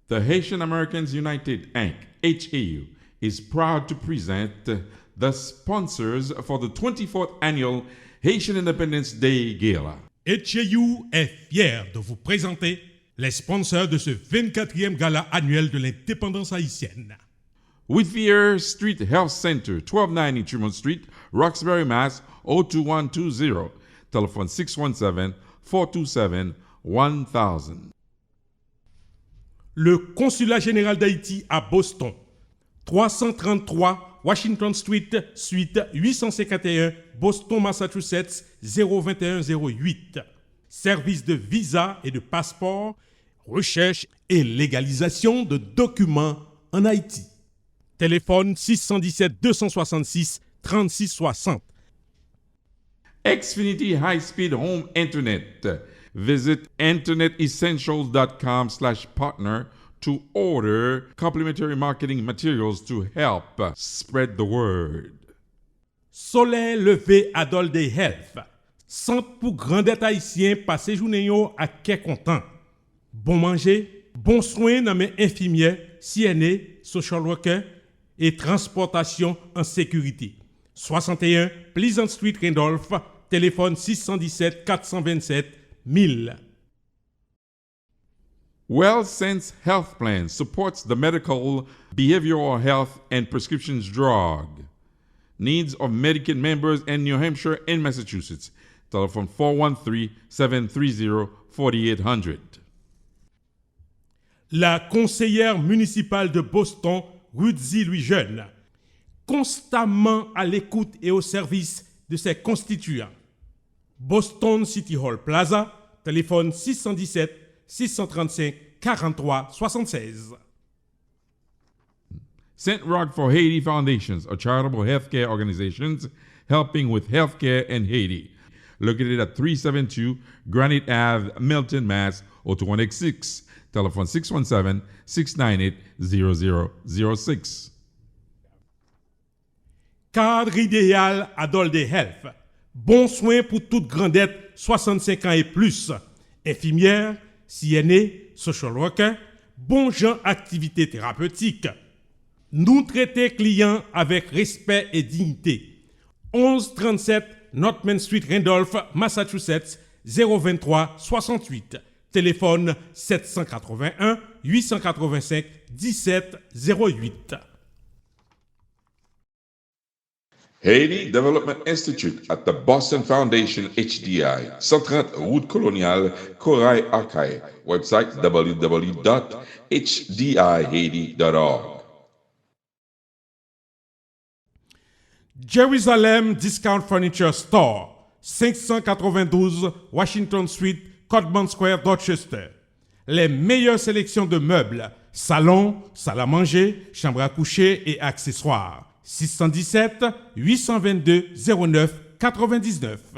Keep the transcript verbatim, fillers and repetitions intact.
The Haitian Americans United, Inc, H A U, is proud to present the sponsors for the twenty-fourth annual Haitian Independence Day Gala. H A U est fier de vous présenter les sponsors de ce vingt-quatrième gala annuel de l'indépendance haïtienne. Whittier Street Health Center, twelve ninety Tremont Street, Roxbury, Mass, oh two one two zero. Téléphone six one seven, four two seven, one thousand. Le Consulat Général d'Haïti à Boston, trois cent trente-trois Washington Street, suite huit cent cinquante et un, Boston, Massachusetts, zéro vingt et un zéro huit. Service de visa et de passeport, recherche et légalisation de documents en Haïti. Téléphone six cent dix-sept deux cent soixante-six trente-six soixante. Xfinity High Speed Home Internet. Visit internet essentials dot com slash partner to order complimentary marketing materials to help spread the word. Solèy Leve Adult Day Health, sant pou grandèt ayisyen pase jounen yo ak kè kontan. Bon manje, bon swen nan men enfimyè, C N A, social worker, e transpòtasyon an sekirite. Swasanteyen Pleasant Street, Randolph, telefòn sis san disèt kat san vennsèt mil. Well Sense Health Plan supports the medical, behavioral health, and prescriptions drug needs of Medicaid members in New Hampshire and Massachusetts. Telephone four one three, seven three zero, forty-eight hundred. La conseillère municipale de Boston, Ruthzy Louis-Jeune, constamment à l'écoute et au service de ses constituants. Boston City Hall Plaza, téléphone six cent dix-sept, six cent trente-cinq, quarante-trois soixante-seize. Saint Roch for Haiti Foundations, a charitable healthcare organization helping with healthcare in Haiti. Located at three seven two Granite Ave, Milton, Mass, oh two one eight six. Telephone six one seven, six nine eight, zero zero zero six. Cadre Idéal Adult Day Health, bon swen pou tout grandèt swasannsenk an e plis. Enfimyè, C N A, social worker, bon jan aktivite terapetik. Nou trete kliyan avèk respè e diyite. Onz trannsèt North Main Street, Randolph, Massachusetts, zéro vingt-trois soixante-huit. Téléphone sept cent quatre-vingt-un, huit cent quatre-vingt-cinq, dix-sept zéro huit. Haiti Development Institute at the Boston Foundation, H D I, cent trente Route Coloniale, Corail, Arcahaie. Website, w w w dot h d i haiti dot org. Jerusalem Discount Furniture Store, cinq cent quatre-vingt-douze Washington Street, Cottman Square, Dorchester. Les meilleures sélections de meubles, salon, salle à manger, chambre à coucher et accessoires. Six cent dix-sept, huit cent vingt-deux, zéro neuf quatre-vingt-dix-neuf.